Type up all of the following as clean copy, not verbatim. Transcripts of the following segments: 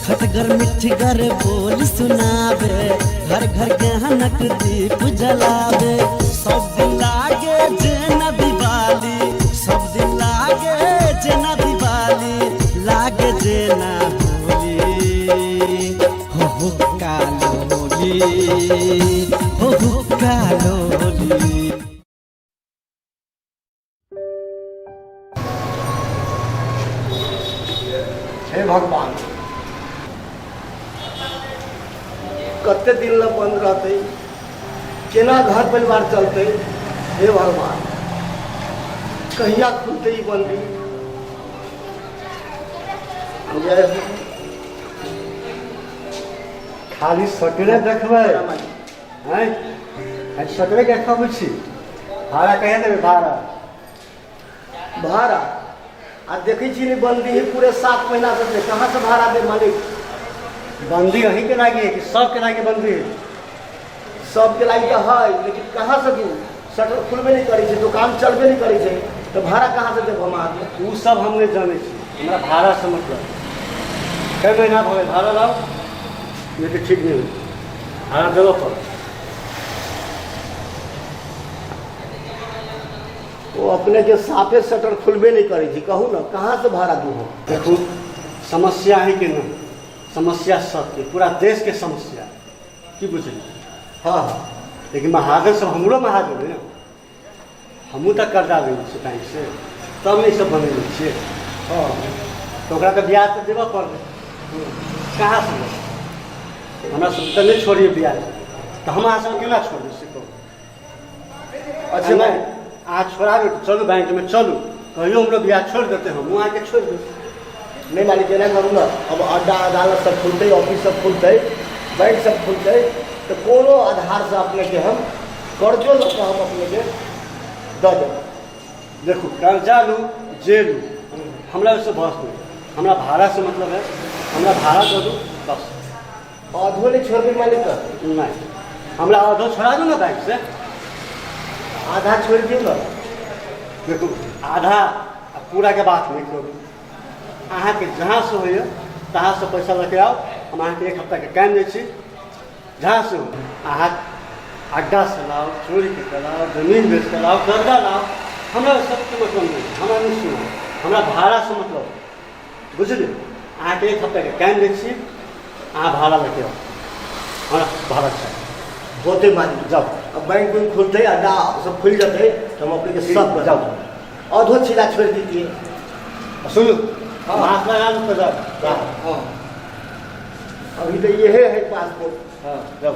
खटगर मिठगर बोल सुनावे, घर घर गहनक दीप जलावे। सब दिन लागे जेना दिवाली, सब दिन लागे जेना दिवाली, लागे जेना होली। हो हो कालो होली, हो हो कालो होली। हे भगवान, कते दिन लए बंद रहतै, केना घर परिवार चलतै? हे भगवान, कहिया खुलतै ई बंदी? जय हो। खाली सकरे देखबै हैं, खाली सकरे के खबै छी। भाड़ा कहिया देबै भाड़ा? भाड़ा आ देखै छी ने, बंदी है पूरे 7 महीना से, कहाँ से भाड़ा दे मालिक? बंदी अहीं के लागी है कि सबके लागी बंदी है? सबके लागी तऽ है, लेकिन कहाँ से दू? शटर खुलबे नहि करै छै, दुकान चलबे नहि करै छै, तऽ भाड़ा कहाँ से देब हम अहाँके? ओ सब हम नहि जानै छी, हमरा भाड़ा से मतलब। कई महीना भऽ गेल, भाड़ा लाउ, नहि तऽ ठीक नहि होइ। भाड़ा देबऽ पड़त। ओ अपने के साफे शटर खुलबे नहि करै छै, कहू ने कहाँ से भाड़ा दू हम? देखू, समस्या है कि नहि, समस्या सबके, पूरा देशके समस्या, की बुझलियै? हाँ हाँ। लेकिन महाजन सब हमरो महाजन है ने, हमहूँ तऽ कर्जा लेने छियै बैंकसँ, तब ने ई सब बनेने छियै। तऽ ओकरा तऽ ब्याज तऽ देबऽ पड़तै, कहाँसँ देबै? हमरा सब तऽ नहि छोड़िए ब्याज, तऽ हम अहाँ सबके केना छोड़बै से कहू। अच्छा। नहि, अहाँ छोड़ाबू तऽ चलू बैंकमे चलू, कहियो हमरो ब्याज छोड़ि देतै, हमहूँ अहाँके छोड़ि देबै। नहि मालिक, एना करू ने, अब अड्डा अदालत सब खुलतै, ऑफिस सब खुलतै, बैंक सब खुलतै, तऽ कोनो आधारसँ अपनेके हम कर्जो लऽ कऽ हम अपनेके दऽ देब। देखू, कर्जा लू जे लू, हमरा ओहिसँ बस नहि, हमरा भाड़ासँ मतलब है। हमरा भाड़ा दऽ दू बस। आधो नहि छोड़बै मालिक? नहि, हमरा आधो छोड़ा दू ने बैंकसँ। आधा छोड़ि दियौ ने। देखू, आधा आ पूराके बात नहि करू। अहाँके जहाँसँ होइए तहाँसँ पैसा लऽ के आउ, हम अहाँके एक हफ्ताके टाइम दै छी। जहाँसँ हो, अहाँ अड्डासँ लाउ, चोरीके कऽ लाउ, जमीन बेच कऽ लाउ, कर्जा लाउ, हमरा सबके मतलब नहि, हमरा नहि सुनू, हमरा भाड़ासँ मतलब, बुझलियै? अहाँके एक हफ्ताके टाइम दै छी, अहाँ भाड़ा लऽ के आउ, हमरा भाड़ा चाही। होतै मालिक। जाउ। अब बैंक उंक खुलतै, अड्डा सब खुलि जेतै, तऽ हम अपनेके सब जाउ। आधो छिला छोड़ि दितियै। आ सुनू। हाँ। मास्क लगा लू तऽ जाउ। हाँ, अभी तऽ इहे है पासपोर्ट। हाँ, जाउ।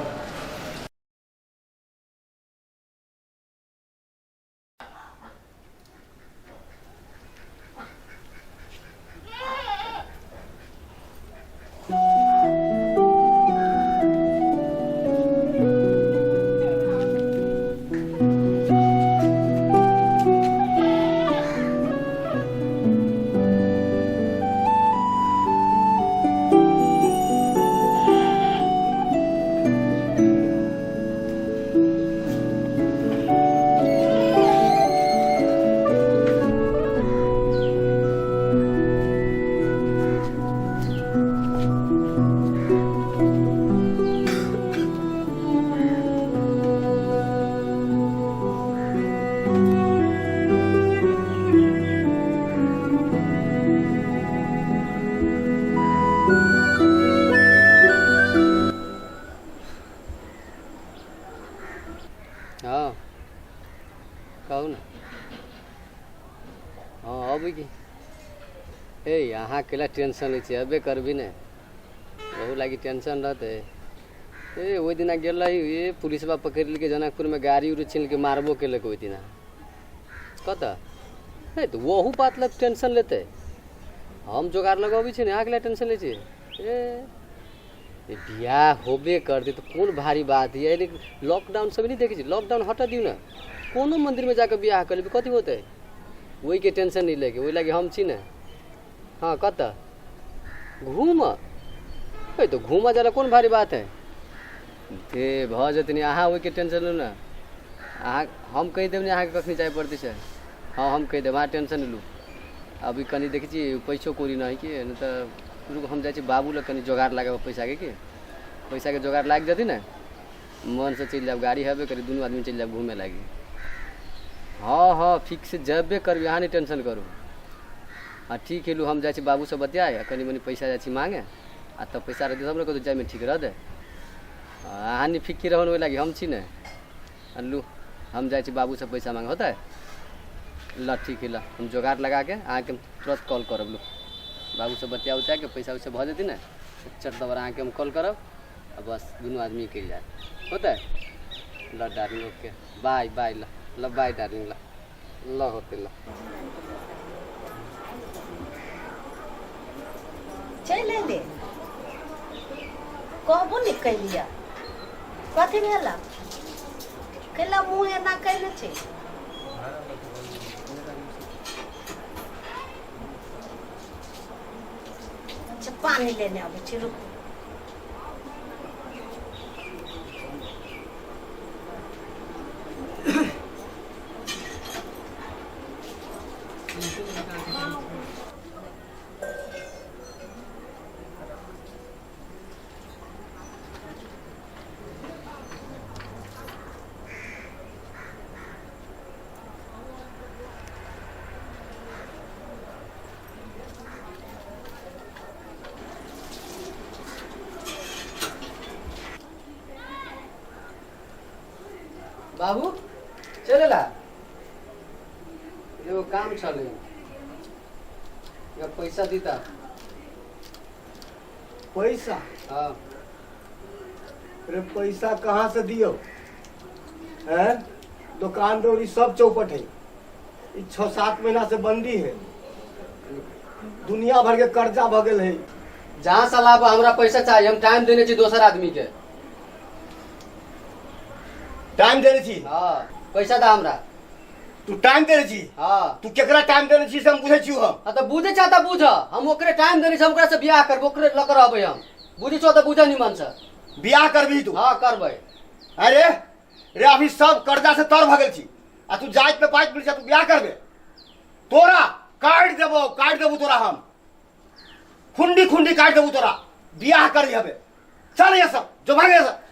हँ, कहू ने। हँ, अबै की ए अहाँ केला टेंशन लै छियै? अबे करबी ने, ओहू लागी टेंशन रहतै। ए ओहि दिना गेल रही, ए पुलिसबा पकड़ि लेलकै जनकपुरमे, गाड़ी उड़ी छीन लेलकै, मारबो केलक ओहि दिना। कतऽ हे तऽ ओहू बात लए टेंशन लेतै? हम जोगाड़ लगबै छी ने, अहाँ केला टेंशन लै छियै? ए बियाह होबे करतै तऽ कोन भारी बात यऽ? लेकिन लॉकडाउन सब नहि देखै छी, लॉकडाउन हटऽ दियौ ने, कोनो मन्दिरमे जाकऽ बियाह कऽ लेबै, कथी होतै? ओहिके टेंशन नहि लैके, ओहि लागी हम छी ने। हँ, कतऽ घूमऽ? हे तऽ घूमऽ जाय लए कोन भारी बात है? हे भऽ जेतै ने, अहाँ ओहिके टेंशन लू ने। अहाँ हम कहि देब ने अहाँके कखनी जाय पड़तै से। हँ, हम कहि देब, अहाँ टेंशन नहि लू। अभी कनि देखै छी पैसो कौड़ी नहि हइ कि, नहि तऽ रुक हम जाइ छी बाबू लग कनि जोगाड़ लगाबऽ पैसाके की पैसाके जोगाड़ लागि जेतै ने मनसँ चलि जायब गाड़ी हेबे करी दुनू आदमी चलि जायब घूमे लागी हँ हँ फिक्स जेबे करबै अहाँ नहि टेंशन करू हँ ठीक है लू हम जाइ छी बाबूसँ बतियाए आ कनि मनि पैसा जाइ छी मांगे आ तब पैसा रहतै तब ने कतहु जाइमे ठीक रहतै अहाँ नहि फिक्र रहू ओहि लागी हम छी ने आ लू हम जाइ छी बाबूसँ पैसा मांगे होतै ल ठीक है ल हम जोगाड़ लगाके अहाँके हम तुरंत कॉल करब लू बाबूसँ बतिया उतियाके पैसा उसा भऽ जेतै ने चट दबर अहाँके हम कॉल करब आ बस दुनू आदमी निकलि जायब होतै ल डार्लिंग ओके बाय बाय ल ल बाय डार्लिंग ल ल होतै ल चलि अयलै कहबो नहि कैलियै कथी भेल कैला मुँह एना कैले छै अच्छा पानि लेने अबै छी रुकू। बाबू चलि एला एगो काम छलै एगो पैसा दीता। पैसा? हाँ। अरे पैसा कहाँ से दियो हैं? दुकान दौरी सब चौपट है, ई 6-7 महीना से बंदी है, दुनिया भर के कर्जा भ गेल है। जहाँ से लाबो हमरा पैसा चाहिए, हम टाइम देने छी दोसर आदमी के। टाइम देने छी? हाँ, पैसा दा हमरा। तू टाइम देने छी? हाँ। तू केकरा टाइम देने छी से हम बुझै छी हम। हाँ तऽ बुझै छह तऽ बुझ, हम ओकरे टाइम देने छी, हम ओकरा से बियाह करबै, ओकरे लऽ कऽ रहबै हम। बुझै छौ तऽ बुझ निमन से। बियाह करबही तू? हाँ करबै। अरे रे अभी सब कर्जा से तर भऽ गेल छी आ तू जाइत पे पाइत मिल तू बियाह करबे? तोरा काटि देबो, काटि देबो तोरा हम, खुंडी खुंडी काटि देबो तोरा। बियाह करी हबे, चल ये सब जो भाग ये सब।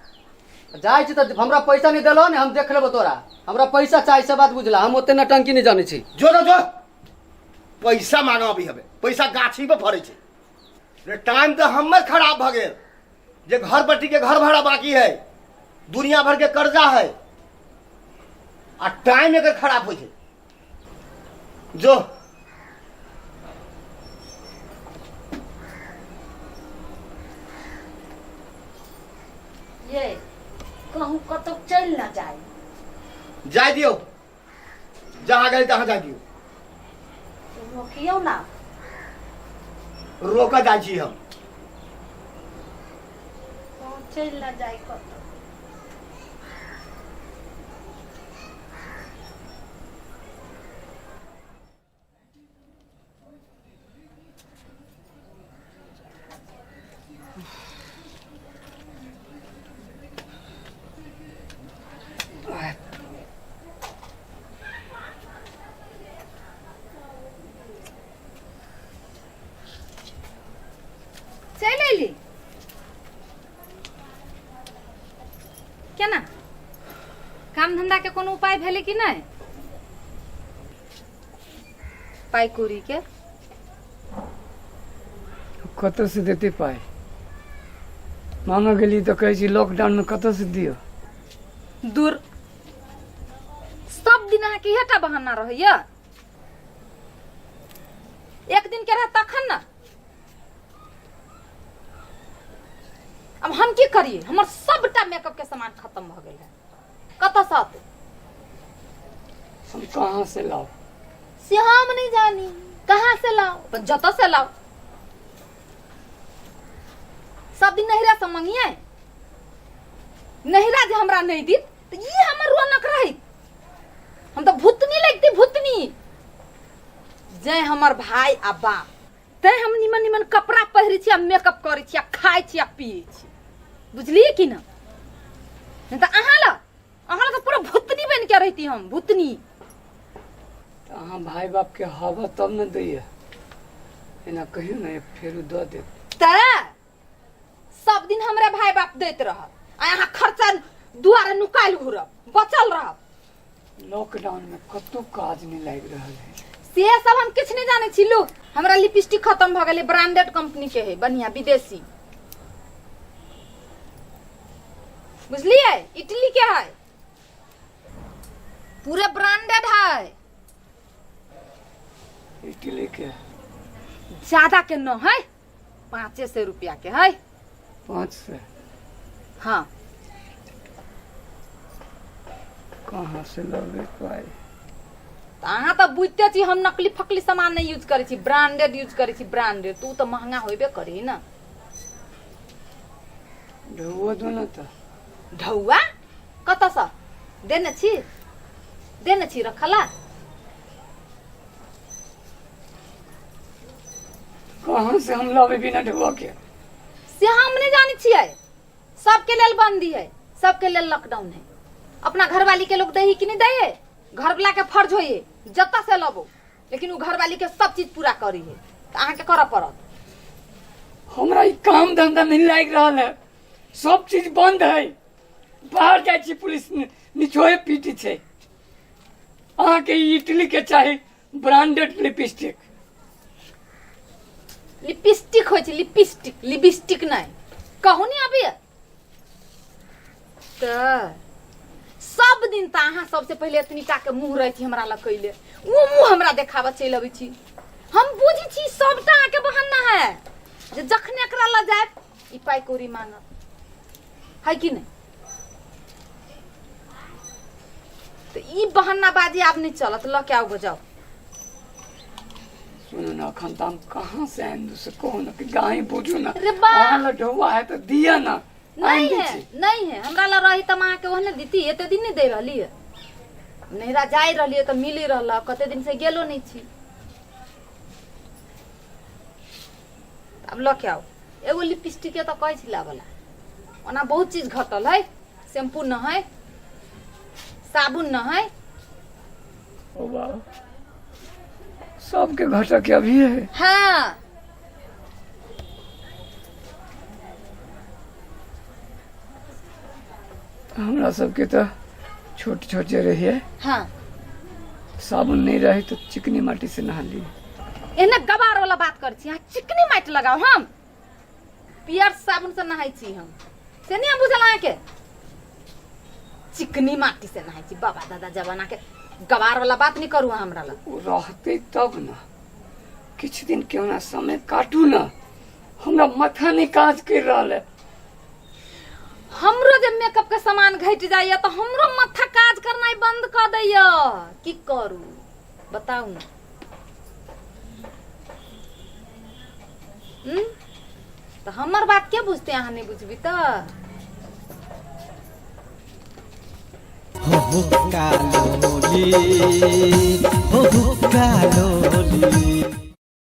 जाइ छी तऽ हमरा पैसा नहि देलहो ने, हम देख लेबो तोरा। हमरा पैसा चाही से बात बुझला, हम ओते नटंकी नहि जानै छी। जो जो जो पैसा मांगो अभी हबे, पैसा गाछी पे फड़ै छै रे। टाइम तऽ हमर खराब भऽ गेल जे घर बट्टी के घर भाड़ा बाकी है, दुनिया भर के कर्जा है आ टाइम एकर खराब होइ छै। जो ये कहूँ कतौ चलि न जाय। जाय दियौ, जहाँ गेल तहाँ जाय दियौ। रोकियौ ना। रोकऽ जाइ छी हम। कहूँ चलि न जाय कतौ। चलि अयली केना? काम धंधा के कोनो उपाय भेलै कि नहि पाइ कौड़ी के? कतऽसँ देतै पाइ? मांगऽ गेली तऽ कहै छी लॉकडाउनमे कतऽसँ दिअ। दूर, सब दिन अहाँके इएह टा बहाना रहैया। एक दिन के रह तखन ने। अब हम की करिए? हमर सबटा मेकअप के सामान खत्म भ गेल है, कतऽ से आते? हम कहाँ से लाओ? से हम नहीं जानी कहाँ से लाओ, अपन जतऽ से लाओ। सब दिन नहिरा से मंगिए, नहिरा जे हमरा नहीं दीत तऽ ई हमर रौनक रहित। हम तऽ भूतनी लगती भूतनी। जय हमर भाई आ बाप तैं हम निमन निमन कपड़ा पहिरै छी आ मेकअप करै छी आ खाइ छी आ पियै छी, बुझलियै कि ना? नहीं तऽ अहाँ लग तऽ पूरा भूतनी बनि के रहिती हम, भूतनी। तऽ अहाँ भाय बापके हवा तब ने दैया, एना कहियौ ने फेरो दऽ देत। तऽ सब दिन हमरा भाई बाप दैत रहत आ अहाँ खर्चा दुआरे नुकायल घुरब, बचल रहब। लॉकडाउन में कतौ काज नहीं लागि रहल है। से सब हम किछु नहीं जानै छी। लू, हमरा लिपस्टिक खत्म भऽ गेलै, ब्रांडेड कंपनी के है, बढ़िया विदेशी, बुझलियै? इटली के है, पूरे ब्रांडेड है। इटली के? ज्यादा के न है, 500 रुपया के है। 500? हाँ। कहाँ से लबे पाई? तऽ अहाँ तऽ बुझिते छी, हम नकली फकली सामान नहि यूज करै छी, ब्रांडेड यूज करै छी, ब्रांडेड। तू तऽ महंगा होबे करी ने। ढौआ दो ना तऽ। ढौआ कतऽसँ देने छी? देने छी रखला। कहाँ से हम लाबे बिना ढौआ के? से हम नहि जानै छियै। सबके लेल बंदी है, सबके लेल लॉकडाउन है। अपना घरवाली के लोग दै कि नहीं दै है? घरवाला के फर्ज होइए जतऽ से लबो, लेकिन उ घरवाली के सब चीज पूरा करी है, तऽ अहाँके करऽ पड़त। हमरा ई काम धंधा नहीं लागि रहल है, सब चीज बंद है। बाहर जाइ छी पुलिस निचोए पीटी छै। अहाँके ई इटली के चाही ब्रांडेड लिपस्टिक? लिपस्टिक होइ छै लिपस्टिक, लिपस्टिक नहि कहू नहीं अभी। तऽ सब दिन तऽ अहाँ सबसे पहिले एतनी टा के मुँह रहै छी हमरा लग कैले, ओ मुँह हमरा देखाबऽ चलि अबै छी। हम बुझै छी सबटा अहाँके बहाना है जे जखने एकरा लऽ जायब ई पाइ कौड़ी मांगत है कि नहि? तऽ ई बहानाबाजी आब नहि चलत। लऽ के आउ गो, जाउ। सुनू ना, अखन तऽ हम कहाँ से आनि से कहू ना कि गाय बुझू ना। रे बा। अहाँ लग ढौआ है तऽ दिअ ना, आनि नहीं दै है। छी। नहीं है हमरा लग, रही तऽ हम अहाँके ओहने दीती। एते दिन नहि दै रहली है, नैहरा जाय रहलियै तऽ मिली रहल, कते दिन से गेलो नहि छी। आब लऽ के आउ। एगो लिपस्टिके तऽ कहै छी लाबऽ ला, ओना बहुत चीज घटल है, शैम्पू न है, साबुन न है। ओ बाबा, सबके घटक अभी है। हाँ। हमरा सबके तऽ छोट छोट जे रहिए, साबुन नहीं रहे तो चिकनी माटी से नहा लिए। एने गवार वाला बात कर छी अहाँ, चिकनी माटि लगाओ। हम पियर साबुन से नहाय छी हम, से नहीं हम बुझल अहाँके। चिकनी माटी से नहाय छी, बाबा दादा जमाना के गवार वाला बात नहीं करू अहाँ हमरा लग। ओ रहते तब ना, किछु दिन केना समय काटू ना, हमरा माथा नहीं काज कर रहल है। हमरो जे मेकअप के सामान घटि जाइए तऽ हमरो माथा काज करनाइ बंद कऽ दैया। की करू बताउ ने? हम्म? तऽ हमर बात के बुझते? अहाँ नहि बुझबी तऽ। हो हुक्का लोली, हो हुक्का लोली।